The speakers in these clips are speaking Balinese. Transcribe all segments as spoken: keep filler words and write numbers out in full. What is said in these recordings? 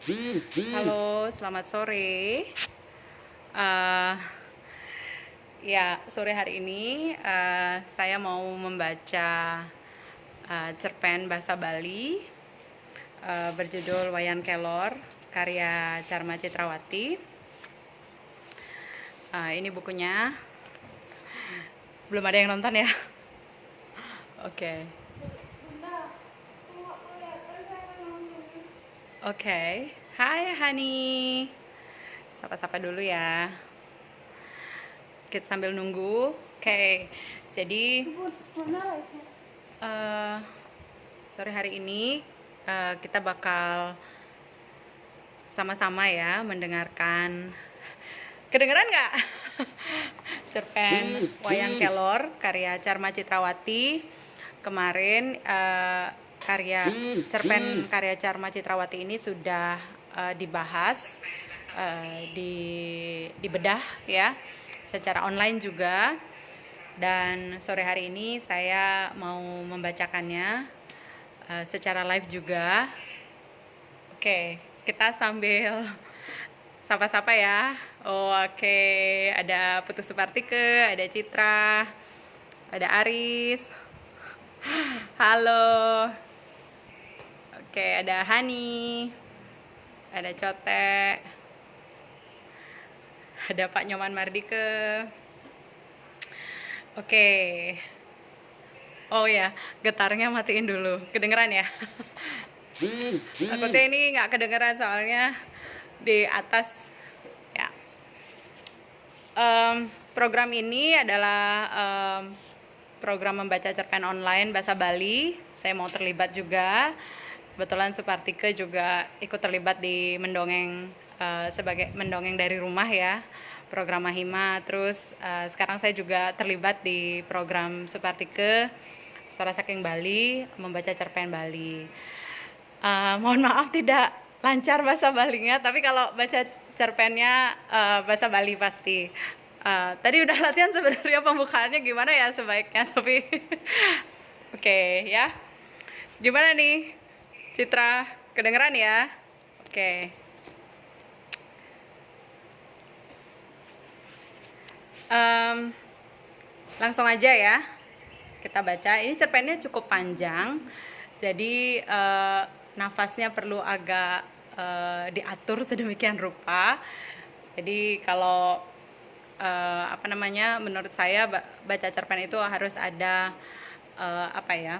Halo, selamat sore. Eh, ya, sore hari ini eh, saya mau membaca eh, cerpen bahasa Bali eh, berjudul Wayan Kelor karya Carma Citrawati. Eh, ini bukunya. Belum ada yang nonton ya? Oke. Oke. Hai, honey. Sapa-sapa dulu ya. Kita sambil nunggu. Oke. Jadi eh, sore hari ini eh, kita bakal sama-sama ya mendengarkan, kedengeran nggak? Cerpen Wayan Kelor karya Carma Citrawati. Kemarin eh, karya cerpen karya Carma Citrawati ini sudah eh, dibahas, eh, di dibedah ya secara online juga. Dan sore hari ini saya mau membacakannya eh, secara live juga. Oke, kita sambil sapa-sapa ya. Oh, oke, ada Putu Supartike, ada Citra, ada Aris. Halo. Oke, ada Hani, ada Cote, ada Pak Nyoman Mardike. Oke. Oh ya, getarnya matiin dulu. Kedengeran ya? Takutnya ini nggak kedengeran soalnya di atas. Ya. Em, program ini adalah em, program membaca cerpen online bahasa Bali. Saya mau terlibat juga. Kebetulan Supartike juga ikut terlibat di mendongeng eh, sebagai mendongeng dari rumah ya, program Mahima. Terus eh, sekarang saya juga terlibat di program Supartike Suara Saking Bali, membaca cerpen Bali. Eh, mohon maaf tidak lancar bahasa Balinya, tapi kalau baca cerpennya eh, bahasa Bali pasti. Eh, tadi udah latihan sebenarnya pembukaannya gimana ya sebaiknya, tapi oke ya. Gimana nih, Citra? Kedengeran ya? Oke. Em, langsung aja ya kita baca. Ini cerpennya cukup panjang, jadi eh, nafasnya perlu agak eh, diatur sedemikian rupa. Jadi kalau eh, apa namanya, menurut saya ba- baca cerpen itu harus ada eh, apa ya,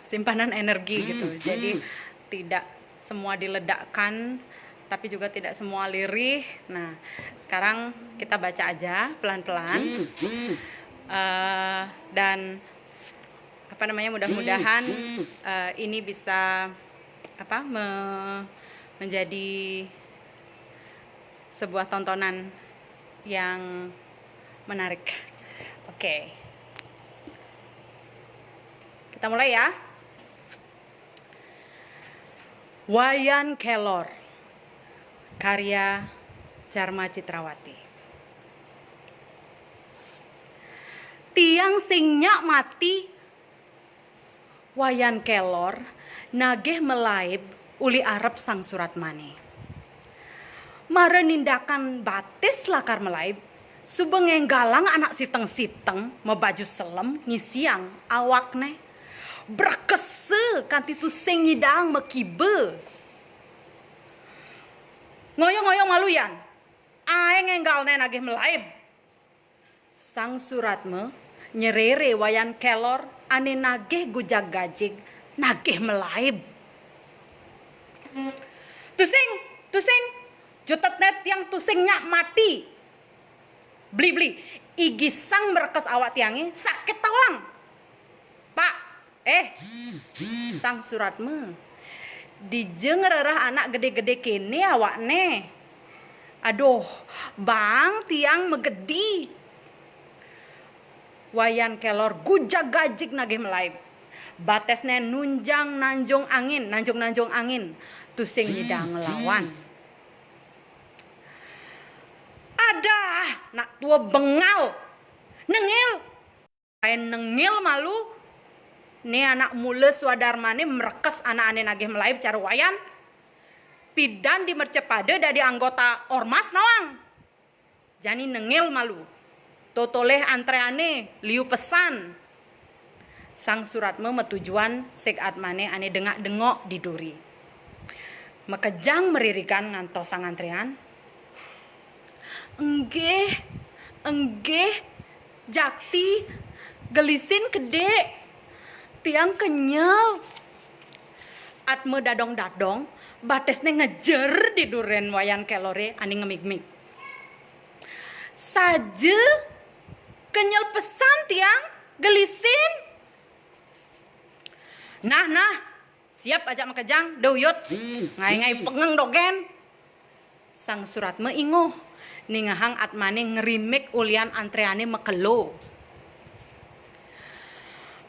simpanan energi gitu. Jadi tidak semua diledakkan, tapi juga tidak semua lirih. Nah, sekarang kita baca aja pelan-pelan. Eh, dan apa namanya, mudah-mudahan eh, ini bisa apa me- menjadi sebuah tontonan yang menarik. Oke. Kita mulai ya. Wayan Kelor, karya Carma Citrawati. Tiang sing nyak mati, Wayan Kelor nagih melaib uli arep Sang Suratmane. Mara nindakan batis lakar melaib, suba ngenggalang anak siteng-siteng mabaju selem ngisiang awakne. Brekesa kanti tusing nyidang makiba. Ngoyong-ngoyong malu, Yan. Ae ngenggalne nagih melaib. Sang Suratma nyerere Wayan Kelor ane nagih gujag-gajig, nagih melaib. Tusing, tusing, jutetne tiang tusing nyak mati. Beli-beli, igisang merekes awak tiange sakit tawang. Pak, eh, Sang Suratma, dija ngrereh anak gede-gede kene awakne. Aduh, bang tiang magedi. Wayan Kelor gujag-gajig nagih melaib. Batesne nunjang nanjung angin, nanjung-nanjung angin. Tusing nyidang nglawan. Adah, nak tua bengal. Nengil. Ae nengil malu. Ne anak mula swadarmane mrekes anakane nagih melaib cara Wayan. pidan di mercepada dadi anggota ormas nawang. Jani nengil malu. Totoleh antreane liu pesan. Sang Suratma matujuan sig atmane ane dengak-dengok di duri. Makejang maririgan ngantos sang antrean. Enggih, enggih, jakti, gelisin kedik, tiang kenyel. Atma dadong-dadong, batesne ngejer di duren Wayan Kelore ane ngemigmig. Saja, kenyel pesan tiang, gelisin. Nah, nah, siap ajak makejang, da uyut. Ngai-ngai pengeng dogen. Sang Suratma inguh, ningehang atmane ngrimik ulian antreane makelo.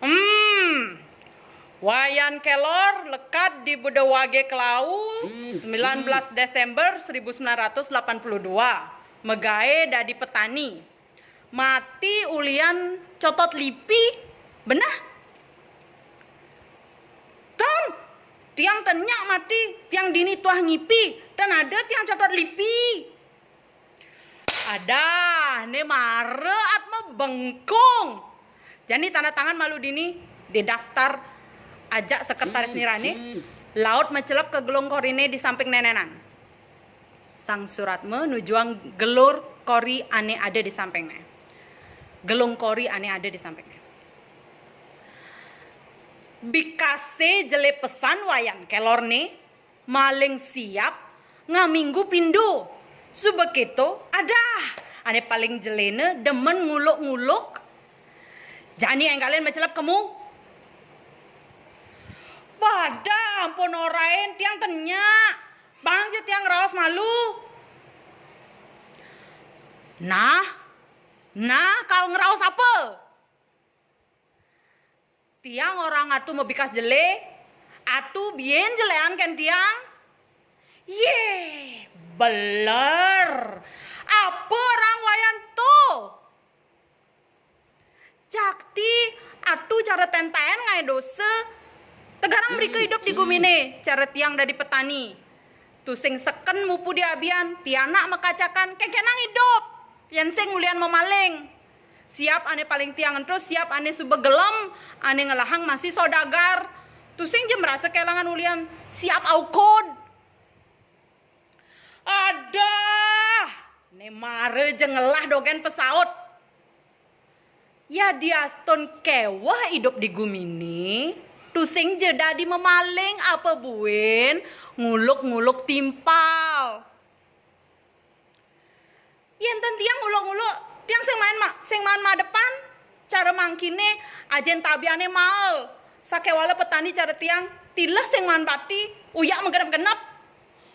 Hmm, Wayan Kelor lekad di Bedewage Kelau, sembilan belas Desember seribu sembilan ratus delapan puluh dua, magae dadi petani. Mati ulian cotot lipi, beneh? Tan, tiang ten nyak mati, tiang dini tuah ngipi, tan ada tiang cotot lipi. Adah, ne mara atma bengkung. Jani tanda tangan malu dini di daftar ajak sekretaris nirane, laut macelep ke gelung korine di samping nenenan. Sang Suratma nujuang gelur kori ane ada di sampingne. Gelung kori ane ada di sampingne. Bikase jele pesan Wayan Kelorne, maling siap, ngaminggu pindo. Suba keto, adah, ane paling jelene demen nguluk-nguluk. Jani enggalin macelep kemu. Badah, ampun orain, tiang ten nyak. Bang je tiang ngraos malu. Nah, nah, kal ngraos apa? Tiang orang atu mabikas jele, atu bien jelean ken tiang. Ye, beler. Apa orang Wayan to? Jakti, atu cara tentaen ngae dosa. Tegarang mrika idup di gumine, cara tiang dadi petani. Tusing seken mupu di abian, pianak makacakan, kengkenang idup. Yen sing ulian mamaling. Siap ane paling tiang ento, siap ane suba gelem, ane ngelahang masih saudagar. Tusing je merasa kelangan ulian, siap aukud. Adah, ne mara je ngelah dogen pesaut. Ya diastun keweh idup di gumine, tusing je dadi memaling apa buin nguluk-nguluk timpal. Yen ten tiang nguluk-nguluk, tiang sing maan ma-, sing maan madepan, cara mangkine ajen tabiane mael. Sakewala petani cara tiang, tileh sing maan bati, uyak magenep-genep.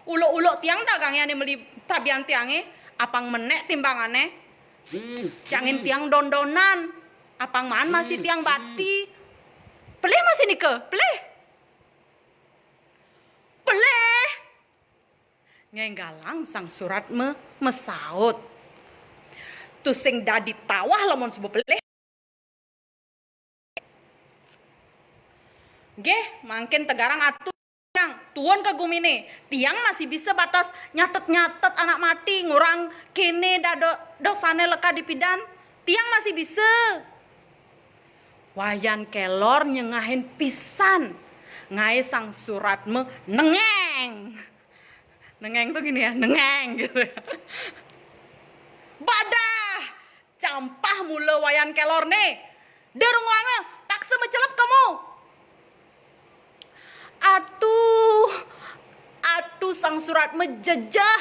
Uluk-uluk tiang dagange ane meli tabian tiange, apang menek timbangane. Cangin tiang don-donan, apang maan masih tiang bati. Pelih masih nika, pelih. Pelih. Ngenggalang Sang Suratma masaut. Tusing dadi tawah lamun suba pelih. Nggih, mangkin tegarang atu tiang, tuun ka gumine. Tiang masih bisa batas nyatet-nyatet anak mati, ngurang kene dado dosane lekad di pidan. Tiang masih bisa. Wayan Kelor nyengahin pisan. Ngae Sang Suratma nengeng. Nengeng tuh gini ya, nengeng gitu ya. Badah! Campah mula Wayan Kelorne. Derunguanga, paksa macelep kemu. Atuh, atuh Sang Suratma jejeh.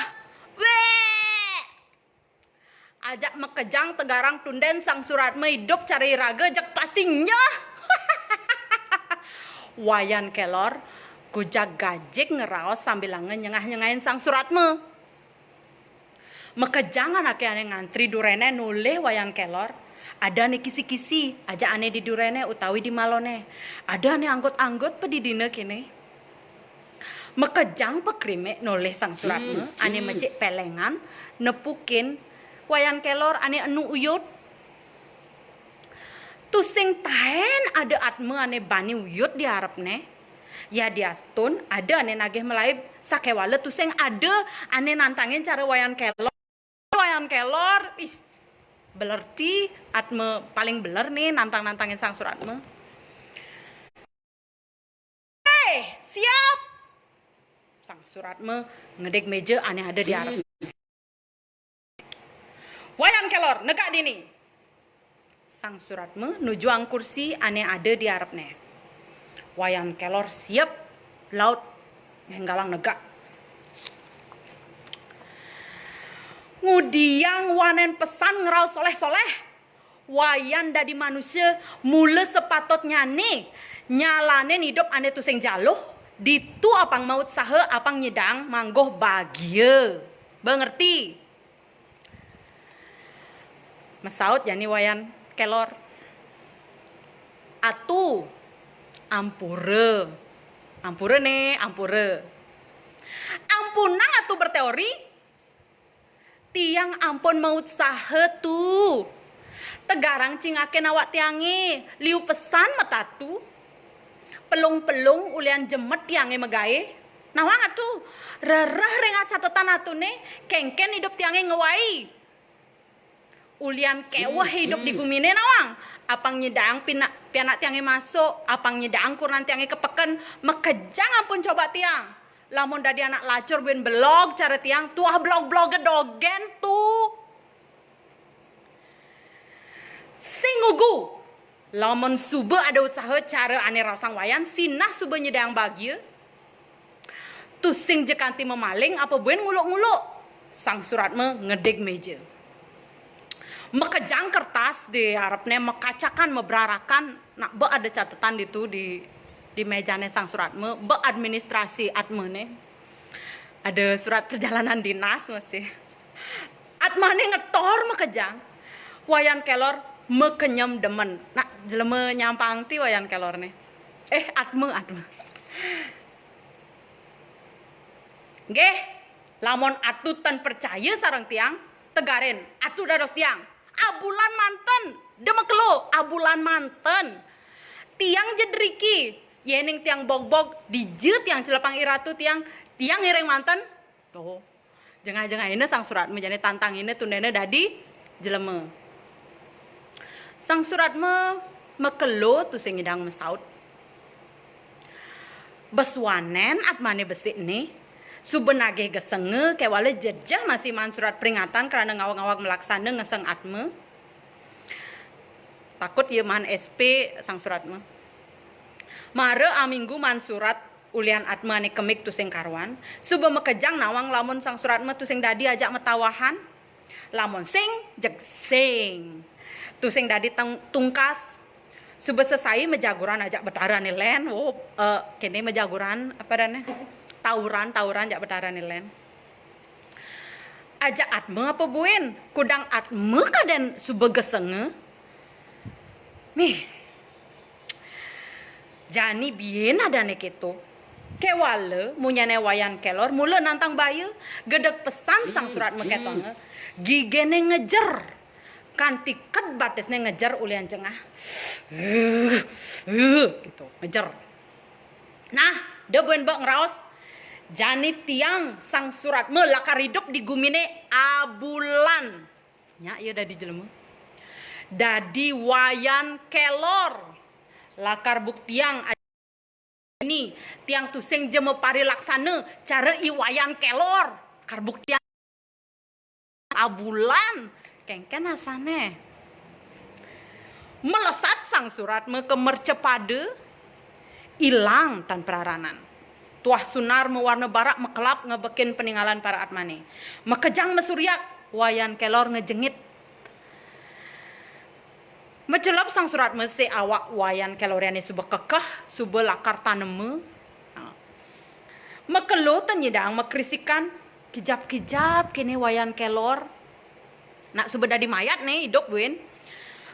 Weh! Ajak makejang tegarang tunden Sang Suratma idup cara iraga jeg pasti nyeh. Wayan Kelor, gujag-gajig ngraos sambilanga nyengah-nyengahin Sang Suratma. Makejang anake ane ngantri durene nolih Wayan Kelor, ada ane kisi-kisi, ajak ane di durene utawi di malone. Ada ane anggut-anggut pa di dina kene. Makejang pakrimik nolih Sang Suratma, ane mecik pelengan, nepukin Wayan Kelor ane enu uyut. Tusing taen ada atma ane bani uyut di arepne. Yadiastun ada ané nagih malaib, sakéwala tusing ada ané nantangin cara Wayan Kelor. Wayan Kelor, ih, belerti, Atma paling beler nih nantang-nantangin Sang Suratma. Héi, siap! Sang Suratma ngedig méja ané ada di arep. Wayan Kelor, negak dini. Sang Suratma nujuang kursi ané ada di arepné. Wayan Kelor siep, laut ngénggalang negak. Ngudiang wanén pesan ngraos soléh-soléh. Wayan dadi manusia mula sepatutnyané nyalanin idup ané tusing jaluh, ditu apang maut saha apang nyidang mangguh bagia. Ba ngerti? Masaut jani Wayan Kelor. Atu, ampura. Ampura né, ampura. Ampunang Atu berteori. Tiang ampun maut saha tu. Tegarang cingakin awak tiangé, liu pesan matatu. Pelung-pelung ulian jemet tiangé magaé. Nawang Atu, rereh ring catetan Atuné, kénkén idup tiangé ngawai. Ulian kéweh idup di guminé nawang. Apang nyidang pinak, pianak tiangé masuk, apang nyidang kurenan tiangé ka peken, makejang ampun coba tiang. Lamun dadi anak lacur buin belog cara tiang, tuah belog-belogé dogén tu. Sing ngugu, lamun suba ada usaha cara ané raosang Wayan, sinah suba nyidang bagia. Tusing ja kanti mamaling apa buin nguluk-nguluk. Sang Suratma ngedig méja. Makejang kertas di arepné, makacakan, mabrarakan, nak ba ada catetan ditu di, di méjané Sang Suratma, ba administrasi Atmané. Ada surat perjalanan dinas masih. Atmané ngetor makejang. Wayan Kelor makenyem demen. Nak jelema nyampang ti Wayan Kelor né. Eh, Atma, Atma. Nggih, lamun Atu tan percaya sareng tiang, tegarin, Atu dados tiang. Abulan manten, demek lo, abulan manten. Tiang ja driki, yéning tiang bogbog, dija tiang celepang iratu tiang, tiang ngiring manten. Oh. Jengah-jengahina Sang Suratma jani, tantangina tundéna dadi jelema. Sang Suratma makelo tusing nyidang masaut. Bes wanén Atmané besik né, suba nagih gesenga kéwala jejeh masih maan surat peringatan krana ngawag-ngawag malaksana ngeseng Atma. Takut ia maan S P Sang Suratma. Mara aminggu maan surat ulian Atma ané kemik tusing karuan, suba makejang nawang lamun Sang Suratma tusing dadi ajak matawahan. Lamun sing, jeg sing. Tusing dadi tang-, tungkas. Suba sesai majaguran ajak Betara ané lén. Oh, eh, kéné majaguran apa adané? Tawuran, tawuran ajak Betara ané lén. Ajak Atma apa buin? Kudang Atma kadén suba gesenga. Mih. Jani buin adané kéto. Kéwala munyané Wayan Kelor mula nantang baya, gedeg pesan Sang Suratma kétonga. Gigéné ngejer. Kanti ked batisné ngejer ulian jengah. Gitu, ngejer. Nah, da buin ba ngraos. Jani tiang Sang Suratma lakar idup di guminé abulan. Nya ia dadi jelema. Dadi Wayan Kelor. Lakar buktiang ini, tiang tusing ja maparilaksana cara I Wayan Kelor. Lakar buktiang abulan, kéngkén asané. Melesat Sang Suratma ka mercapada, ilang tan pararanan. Tuah sunar mawarna barak makelap ngebekin paninggalan para atmané. Makejang masuryak, Wayan Kelor ngejengit. Macelep Sang Suratma sik awak Wayan Keloré ané suba kekeh, suba lakar tanema. Ha. Makelo tan nyidang makrisikan, kijap-kijap kéné Wayan Kelor. Nak suba dadi mayat né, idup buin.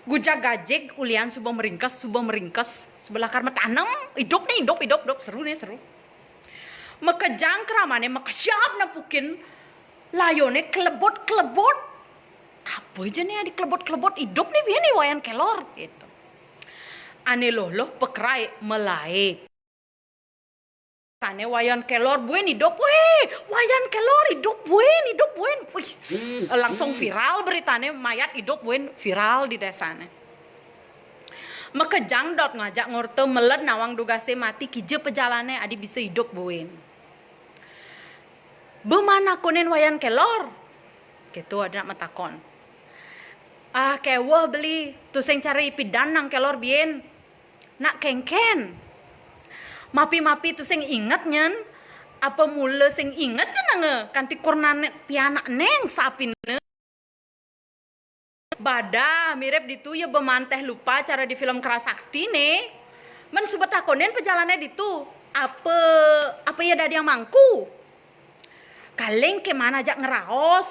Gujag-gajig ulian suba meringkes, suba meringkes, suba lakar matanem, idup né, idup, idup, idup, seru né, seru. Makejang kramané, makesiab nepukin layoné, kelebut-kelebut. Apa ja né adi kelebut-kelebut, idup né buin I Wayan Kelor, gitu. Ané loh-loh pakerai malaib. Ane Wayan Kelor buin idup, weh, Wayan Kelor idup buin, idup buin. Wih, langsung viral beritane, mayat idup buin viral di desane. Makejang dot ngajak ngorta meled nawang dugase mati, kija pejalane adi bisa idup buin. Bemana konen Wayan Kelor? Gitu ada nak matakon. Ah, keweh beli, tusing cara ipidan nang Kelor bien. Nak kengken. Mapi-mapi tusing inget nyen. Apa mula sing inget jenenge kanti kurnane pianak neng sapine. Bada mirip ditu ya bemanteh lupa cara di film Kerasakti ne. Men suba takonin pejalane ditu. Apa apa ya dadi yang mangku? Kaling ke mana ajak ngeraos.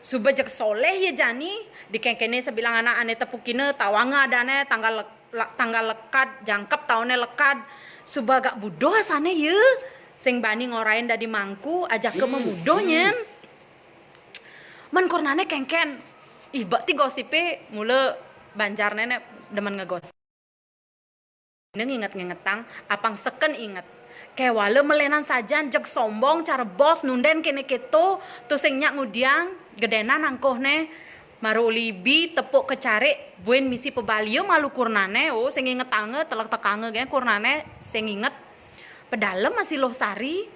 Suba jeg soleh ya jani. Dikengkene sebilang anak ane tepukine tawanga adane tanggal le- la- tanggal lekad, jangkep taune lekad. Suba agak buduh asane ya. Sing bani ngorain dadi mangku ajak ke memuduh nyen. Men kurnane kengken. Ih, bak ti gosipe mula Banjar nene demen ngegos. Nginget-ngingetang, apang seken inget. Kewala melenan sajan jeg sombong cara bos nunden kene keto, tusing nyak ngudiang, gedenan angkohne, maru ulibi tepuk kecarik, buin misi pebalia malu kurnane, oh, sing ingetanga, telek tekanga gen kurnane, sing inget. Pedalem masih loh sari.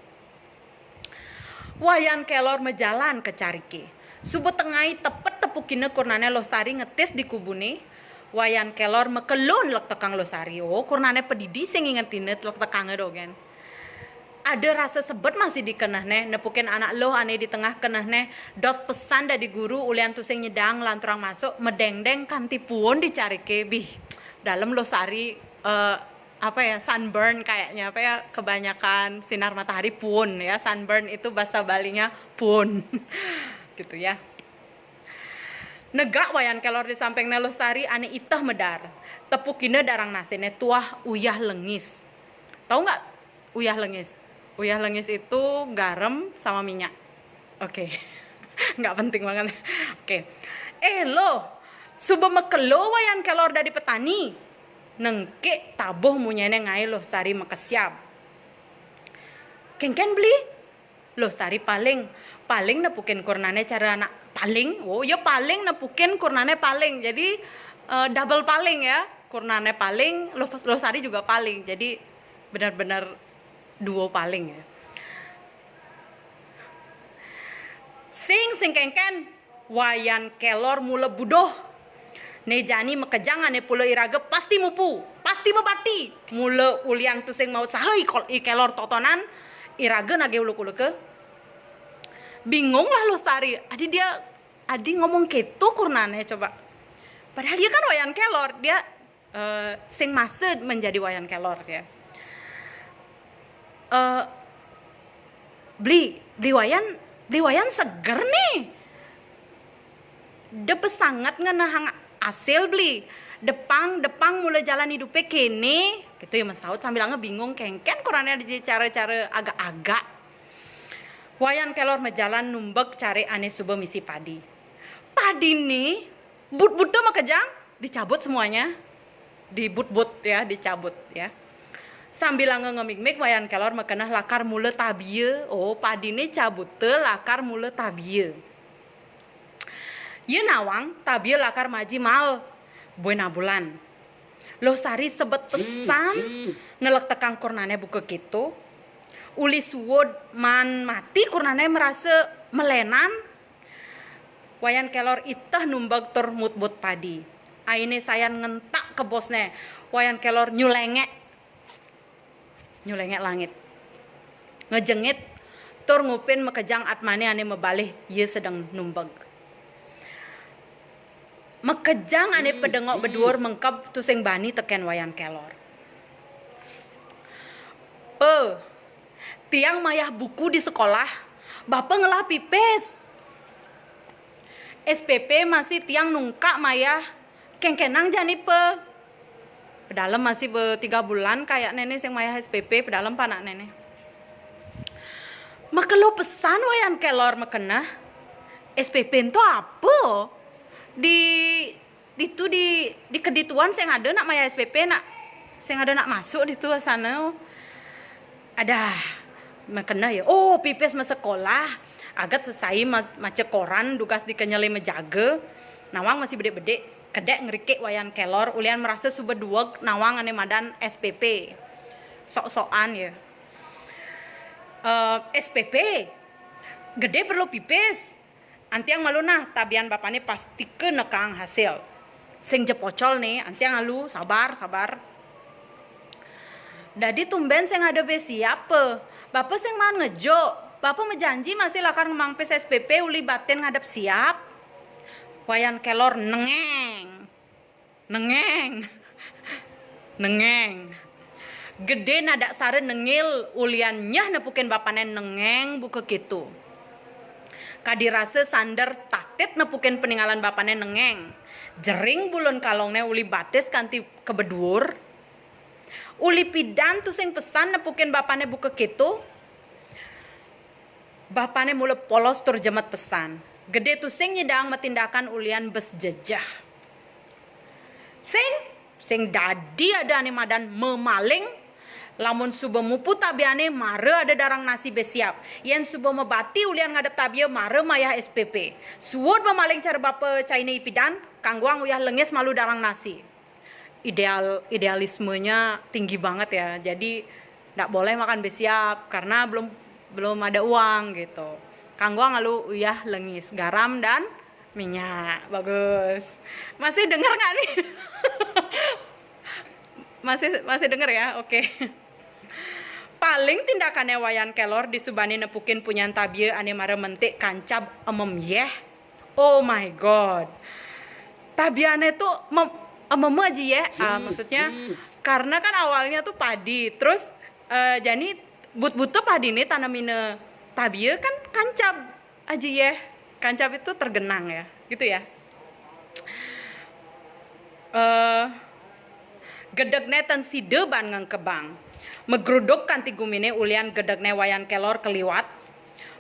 Wayan Kelor majalan ka carike. Suba tengai tepet tepukina kurnane Loh Sari ngetis di kubune. Wayan Kelor makelun lek tekang Loh Sari. Oh, kurnane pedidi sing ingetina lek tekanga dogen. Ada rasa sebet masih di kenehne, nepukin anak loh ane di tengah kenehne, dot pesan dadi guru ulian tusing nyedang lanturang masuk, medengdeng kanti puun di carike. Bih, dalem Loh Sari, eh, apa ya, sunburn kayaknya, apa ya, kebanyakan sinar matahari puun ya, sunburn itu bahasa Balinya puun. Gitu ya. Negak Wayan Kelor di samping Neluh Sari ane iteh medar. Tepukine darang nasine tuah uyah lengis. Tahu nggak uyah lengis? Uyah lengis itu garam sama minyak. Oke. Nggak penting banget. Oke. Eh, loh, suba mekelo Wayan Kelor dadi petani. Nengkik tabuh munyene ngai Loh Sari makesiab. Kengken beli? Loh Sari paling. Paling nepukin kurnane cara anak paling. Oh, ya paling nepukin kurnane paling. Jadi, eh, double paling ya. Kurnane paling, Loh, Loh Sari juga paling. Jadi benar-benar duo paling ya. Sing, sing kengken, Wayan Kelor mula buduh. Ne jani makejang ane pula iraga pasti mupu, pasti mabati. Mula ulian tusing mau saha i kol- i Kelor totonan, iraga nagih uluk-uluke. Bingung lah Loh Sari. Adi dia, adi ngomong keto kurnane coba. Padahal dia kan Wayan Kelor, dia eh, sing masa menjadi Wayan Kelor ya. Eh, beli, beli Wayan, beli Wayan seger nih. Dep sangat ngenehang asil beli. Depang, depang mula jalan hidupe kene. Gitu ya masaut sambil ange bingung kengken kurnane ada cara-cara agak-agak. Wayan Kelor majalan numbek cari ane suba misi padi. Padi nih, but-buta makejang, dicabut semuanya. Dibut-but ya, dicabut ya. Sambil ange ngemig-mig Wayan Kelor makeneh lakar mula tabia. Oh, padine cabuta lakar mula tabia. Ye nawang, tabia lakar maji mal. Buena bulan. Loh Sari sebet pesan, nelek tekang kurnane buka keto. Uli suud man mati kurnane merasa melenan. Wayan Kelor iteh numbeg tur mutbut padi. Aine sayan ngentak ke bosne. Wayan Kelor nyulengek. Nyulengek langit. Ngejengit tur ngupin makejang atmane ane mabalih ye sedeng numbeg. Makejang ane pedengok beduur mengkeb tusing bani teken Wayan Kelor. Eh, tiang mayah buku di sekolah, bapa ngelah pipis. S P P masih tiang nungkak mayah, kengkenang jani pe. Pedalem masih be tiga bulan kayak nene sing mayah S P P, pedalem panak nene. Makelo pesan Wayan Kelor makeneh. S P P ento apa? Di ditu di di kedituan sing ada nak mayah S P P nak sing ada nak masuk ditu sana. Adah. Makeneh ya, oh, pipis masekolah, aget sesai ma-, maca koran, dugas di kenyele majaga, nawang masih bedik-bedik, kedek ngerikik Wayan Kelor, ulian merasa suba dueg nawang ane madan S P P. Sok-sokan ya. Eh, S P P, gede perlu pipis. Antiang malu nah, tabian bapane pastika nekang hasil. Sing ja pocol ne, antiang alu, sabar, sabar. Dadi tumben sing ada be siap pe. Bapa sing maan ngejuk. Bapa majanji masih lakar ngemaang pis S P P uli batin ngadep siap. Wayan Kelor nengeng. Nengeng. Nengeng. Gede nadak sara nengil ulian nyeh nepukin bapane nengeng buka keto. Kadi rasa sander tatit nepukin peninggalan bapane nengeng. Jering bulun kalongne uli batis kanti kebedur. Uli pidan tusing pesan nepukin bapane buka keto. Bapane mula polos tur jemet pesan. Gede tusing nyidang matindakan ulian bes jejeh. Sing, sing dadi ada ane madan memaling, lamun suba mupu tabiane mara ada darang nasi be siap. Yen suba mabati ulian ngadep tabia mara mayah S P P. Suud memaling cara bapa caine ipidan, kangguang uyah lengis malu darang nasi. Ideal, idealismenya tinggi banget ya. Jadi ndak boleh makan be siap karena belum belum ada uang gitu. Kangguang alu uyah lengis, garam dan minyak. Bagus. Masih denger nggak nih? Masih masih denger ya? Oke. Paling tindakane Wayan Kelor disubani nepukin punyan tabia ane mara mentik kancab emem yeh. Oh my god. Tabiane tuh mem- emem aja ya. Ah, maksudnya karena kan awalnya tuh padi, terus eh, jani but-buta padi nih tanamine tabia kan kancab aja ya. Kancab itu tergenang ya, gitu ya. Eh, gedegne ten sida ban ngengkebang. Megruduk kanti gumine ulian gedegne Wayan Kelor keliwat.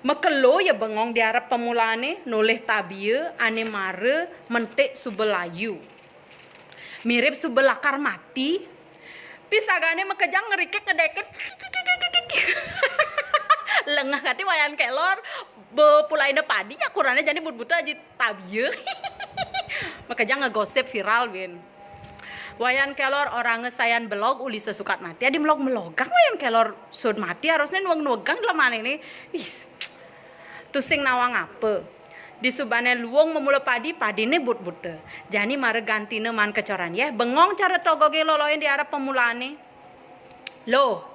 Mekelo ya bengong di arep pemulane nolih tabia ane mara mentik suba layu. Mirip suba lakar mati. Pisagane makejang ngerikik ngedeket. Lengeh kati Wayan Kelor, bepulaina padi nyakurane jani but-buta aji tabia. Makejang ngegosip viral bin. Wayan Kelor orange sayan belog uli sesukat mati. Adi melog-melogang Wayan Kelor sud mati harusnya nueg-nuegang dalam ane ini. Ih, tusing nawang apa? Disubane luung memula padi, padine but-buta. Jani mara gantine man kecoran yeh, bengong cara togoge loloin di arep pemulane. Loh,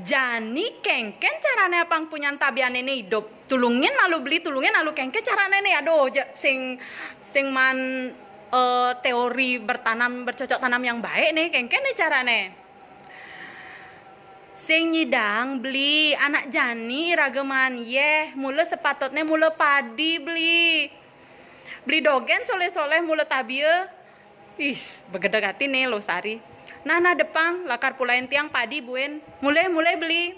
jani kengken carane apang punyan tabiane ne idup? Tulungin alu beli, tulungin alu kengken carane ne. Aduh, ja, sing sing man eh, teori bertanam bercocok tanam yang baik nih, kengken nih carane. Sing nyidang beli anak jani rageman yeh, mula sepatutne mula padi beli. Beli dogen soleh-soleh mula tabia. Ih, begedeg hati nih lo Sari. Nah, nah depang lakar pulain tiang padi buin. Mulai, mulai beli.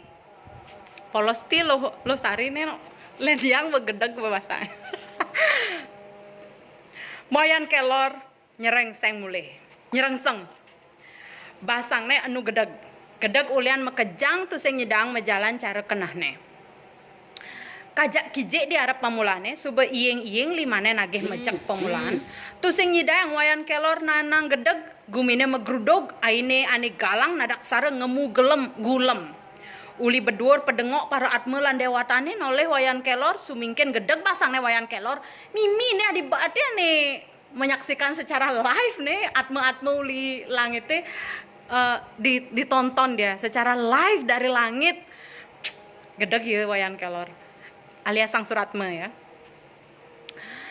Polos ti lo, lo Sari nih lo. Lediang begedeg bebasang. Moyan Kelor nyerengseng mulih. Nyerengseng. Basangne enu gedeg. Gedeg ulian makejang tusing nyidang majalan cara kenehne. Kajak kijik di arep pamulane, suba iing-iing limane nagih mejek pamulaan. Tusing nyidang Wayan Kelor nanang gedeg, gumine magrudug, aine ane galang nadak sara ngemu gelem, gulem. Uli bedur pedengok para atma lan dewatane nolih Wayan Kelor, sumingkin gedeg basangne Wayan Kelor, mimine adi bate ane menyaksikan secara live nih atma-atma uli langit teh, eh, di, ditonton dia secara live dari langit. Gedeg ya Wayan Kelor alias Sang Suratma ya.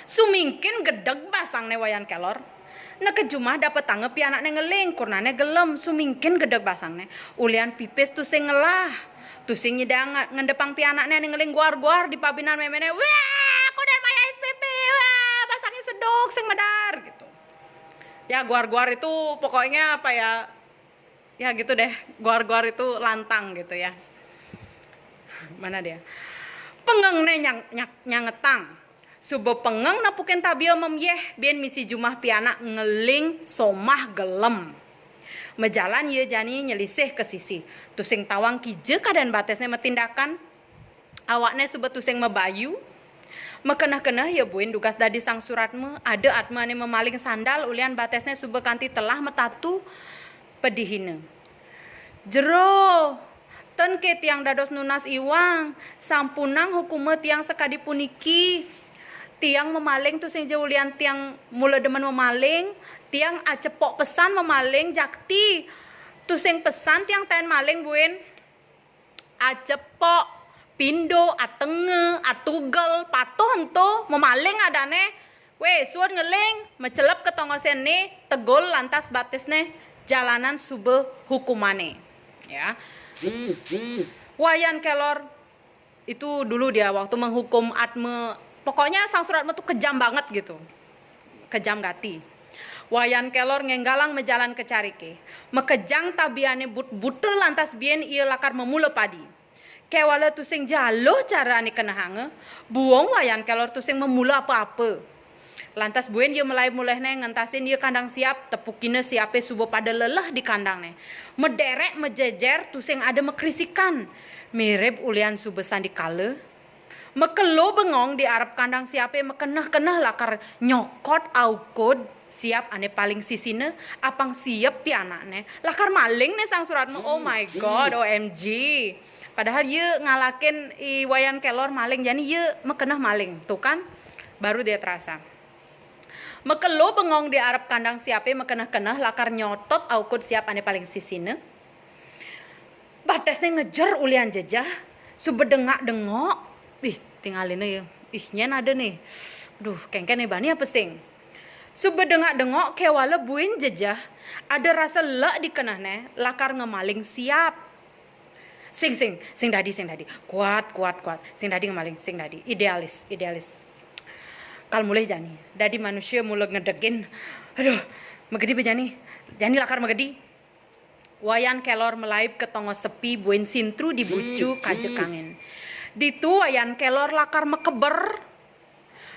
Sumingkin gedeg basangne Wayan Kelor. Neked jumah dapetanga pianakne ngeling, kurnane gelem, sumingkin gedeg basangne. Ulian pipis tusing ngelah. Tusing nyidang ngendepang pianakne ane ngeling guar-guar di pabinan memene. Wah, aku dan Maya S P P. Wah, basangne seduk sing medar gitu. Ya, guar-guar itu pokoknya apa ya? Ya gitu deh, guar-guar itu lantang gitu ya. Mana dia? Pengengne nyang, nyang, nyangetang. Suba pengeng nepukin tabia memyeh, bin misi jumah pianak ngeling somah gelem. Majalan ia jani nyelisih ka sisi. Tusing tawang kija kadén Batesné matindakan. Awakné suba tusing mabayu. Makeneh-keneh ia buin dugas dadi Sang Suratma, ada atma ané mamaling sandal ulian Batesné suba kanti telah matatu padihina. Jero, ten ké tiang dados nunas iwang, sampunang hukuma tiang sakadi puniki. Tiang mamaling tusing ja ulian tiang mula demen mamaling, tiang acepok pesan mamaling jakti. Tusing pesan tiang taén maling buin. Acepok, pindo, atenga, atugel, patuh ento, mamaling adané. Wéh, suud ngeling, macelep ka tongosé né, tegul lantas Batesné, jalanan suba hukumané. Ya. Wayan Kelor itu dulu dia waktu menghukum Atma, pokoknya Sang Suratma tuh kejam banget gitu. Kejam gati. Wayan Kelor ngénggalang majalan ka cariké. Makejang tabiané but-, buta lantas buin ia lakar mamula padi. Kéwala tusing ja aluh cara ané kenehanga, buung Wayan Kelor tusing mamula apa-apa. Lantas buin ia malaib mulihné ngentasin ia kandang siap, tepukina siapé suba pada leleh di kandangné. Madérék majejer tusing ada makrisikan. Mirib ulian suba sandikala. Makelo bengong di arep kandang siapé makeneh-keneh lakar nyokot aukud siap ané paling sisina, apang siap pianakné. Lakar maling né Sang Suratma. Oh my God, O M G. Padahal ia ngalakin i Wayan Kelor maling, jani ia makeneh maling. Tuh kan, baru dia terasa. Makelo bengong di arep kandang siapé makeneh-keneh lakar nyotot aukud siap ané paling sisina. Batesné ngejer ulian jejeh, suba dengak-dengok. Ih, tingalina ya. Ih, nyén ada nih. Duh, kéngkén né bani apa sing? Suba dengak-dengok kéwala buin jejeh, ada rasa lek di kenehné, lakar ngemaling siap. Sing, sing, sing dadi, sing dadi. Kuat, kuat, kuat. Sing dadi ngemaling, sing dadi. Idealis, idealis. Kal mulih jani. Dadi manusia mula ngedegin. Aduh, magedi ba jani. Jani lakar magedi. Wayan Kelor malaib ka tongos sepi buin sintru di bucu kaja kangin. Ditu Wayan Kelor lakar makeber.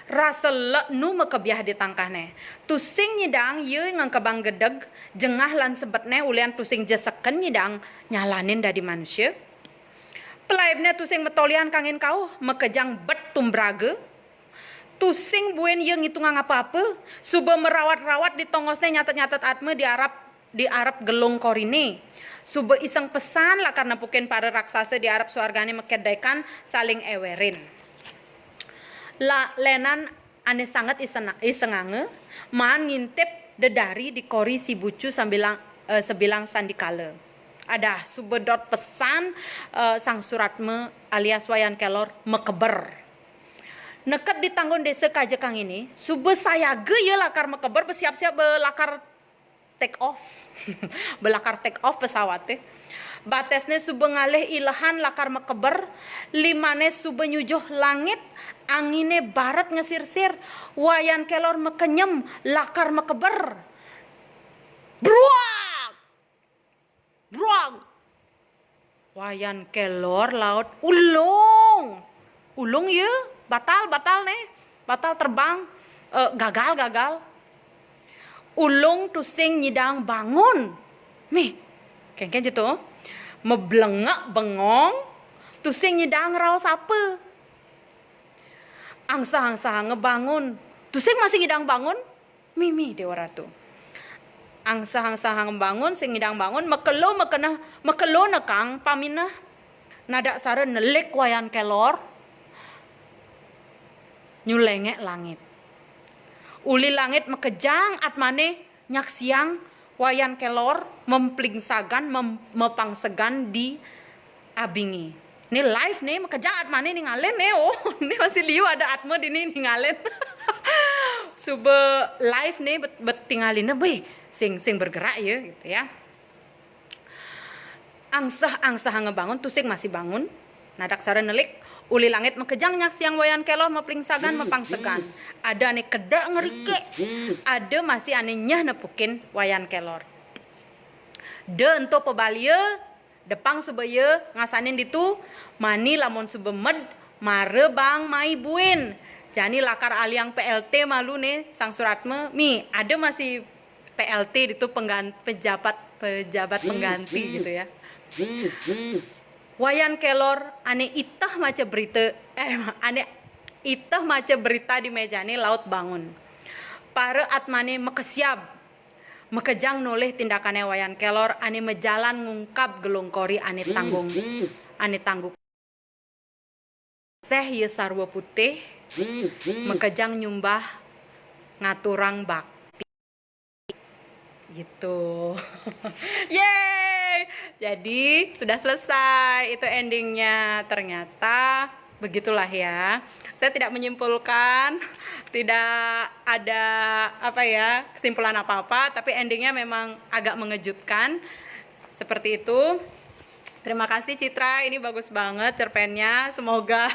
Rasa lek nu makebiah di tangkahné. Tusing nyidang ia ngengkebang gedeg, jengah lan sebetné ulian tusing ja seken nyidang nyalanin dadi manusia. Palaibné tusing matolian kangin kauh, makejang bet tumbraga. Tusing buin ia ngitungang apa-apa, suba marawat-rawat di tongosné nyatet-nyatet atma di arep, di arep gelung koriné. Suba iseng pesan lakar nepukin para raksasa di arep suargané makedekan saling éwérin. La, lénan ané sanget isena-, isenganga, maan ngintip dedari di kori si bucu sambilang, eh, sebilang sandikala. Adah, suba dot pesan, eh, Sang Suratma alias Wayan Kelor makeber. Neked di tanggun désa kaja kangini, suba sayaga ia lakar makeber, besiap-siap ba lakar take off. Ba lakar take off pesawaté. Batesné suba ngalih ilehan lakar makeber, limané suba nyujuh langit, anginé baret ngesirsir, Wayan Kelor makenyem lakar makeber. Bruak! Bruak! Wayan Kelor laut, "Ulung! Ulung ia, batal, batal né. Batal terbang. Eh, gagal, gagal." Ulung tusing nyidang bangun. Mih, kéngkén ja to. Mablengek bengong, tusing nyidang raos apa. Angsah-angsahanga bangun. Tusing masih nyidang bangun. Mih, mih, Déwa Ratu. Angsah-angsahanga bangun, sing nyidang bangun, makelo makeneh, makelo nekang pamineh. Nadak sara nelik Wayan Kelor, nyuléngék langit. Uli langit makejang atmané nyaksiang Wayan Kelor memplingsagan, mem-, mapangsegan di abingé. Né live né, makejang atmané ningalin né, oh, né masih liu ada atma dini ningalin. Suba live né bet-, bet tingalina, béh, sing, sing bergerak ya, gitu ya. Angsah-angsahanga bangun, tusing masih bangun. Nadak sara nelik, uli langit makejang nyaksiang Wayan Kelor maplingsagan, mapangsegan. Ada ané kedék ngerikik, ada masih ané nyeh nepukin Wayan Kelor. Da ento pabalia, depang suba ia ngasanin ditu, mani lamun suba med, mara baang mai buin. Jani lakar aliang P L T malu né, Sang Suratma, mi, ada masih P L T ditu penggan-, pejabat pejabat pengganti gitu ya. Wayan kelor ane iteh maca berita, eh, ane iteh maca berita di mejane laut bangun. Para atmane makesiab, makejang nolih tindakane Wayan kelor ane majalan ngungkap gelungkori ane tanggung, ane tanggu. Seh ya sarwa putih, makejang nyumbah ngaturang bakti. Gitu. Yeay! Jadi sudah selesai, itu endingnya. Ternyata begitulah ya. Saya tidak menyimpulkan, tidak ada apa ya, kesimpulan apa-apa, tapi endingnya memang agak mengejutkan. Seperti itu. Terima kasih Citra, ini bagus banget cerpennya. Semoga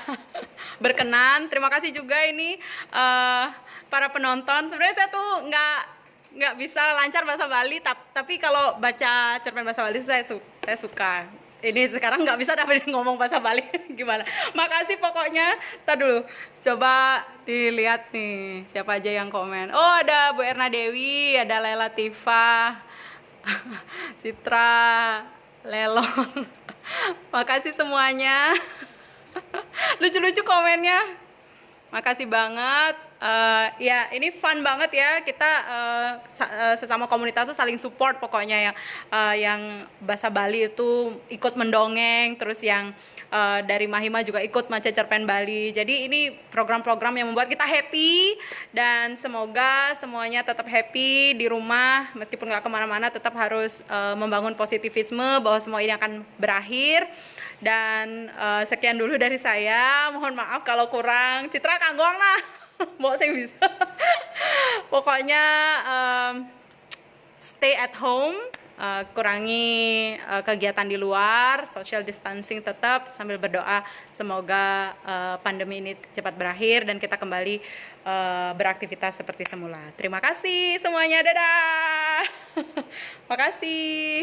berkenan. Terima kasih juga ini eh, para penonton. Sebenarnya saya tuh nggak nggak bisa lancar bahasa Bali, tap- tapi kalau baca cerpen bahasa Bali saya su- saya suka. Ini sekarang nggak bisa dapat ngomong bahasa Bali gimana? Makasih pokoknya. Ntar dulu, coba dilihat nih siapa aja yang komen. Oh, ada Bu Erna Dewi, ada Laila Tifa, Citra, Lelon. Makasih semuanya. Lucu-lucu komennya. Makasih banget. Eh, ya, ini fun banget ya. Kita eh, sa- eh, sesama komunitas tuh saling support pokoknya ya. Eh, yang bahasa Bali itu ikut mendongeng, terus yang eh, dari Mahima juga ikut maca cerpen Bali. Jadi ini program-program yang membuat kita happy dan semoga semuanya tetap happy di rumah meskipun nggak kemana-mana, tetap harus eh, membangun positivisme bahwa semua ini akan berakhir. Dan eh, sekian dulu dari saya. Mohon maaf kalau kurang. Citra kanggoang lah. Mbok sing bisa. Pokoknya em, stay at home, eh, kurangi eh, kegiatan di luar, social distancing tetap sambil berdoa semoga eh, pandemi ini cepat berakhir dan kita kembali eh, beraktivitas seperti semula. Terima kasih semuanya, dadah. Makasih.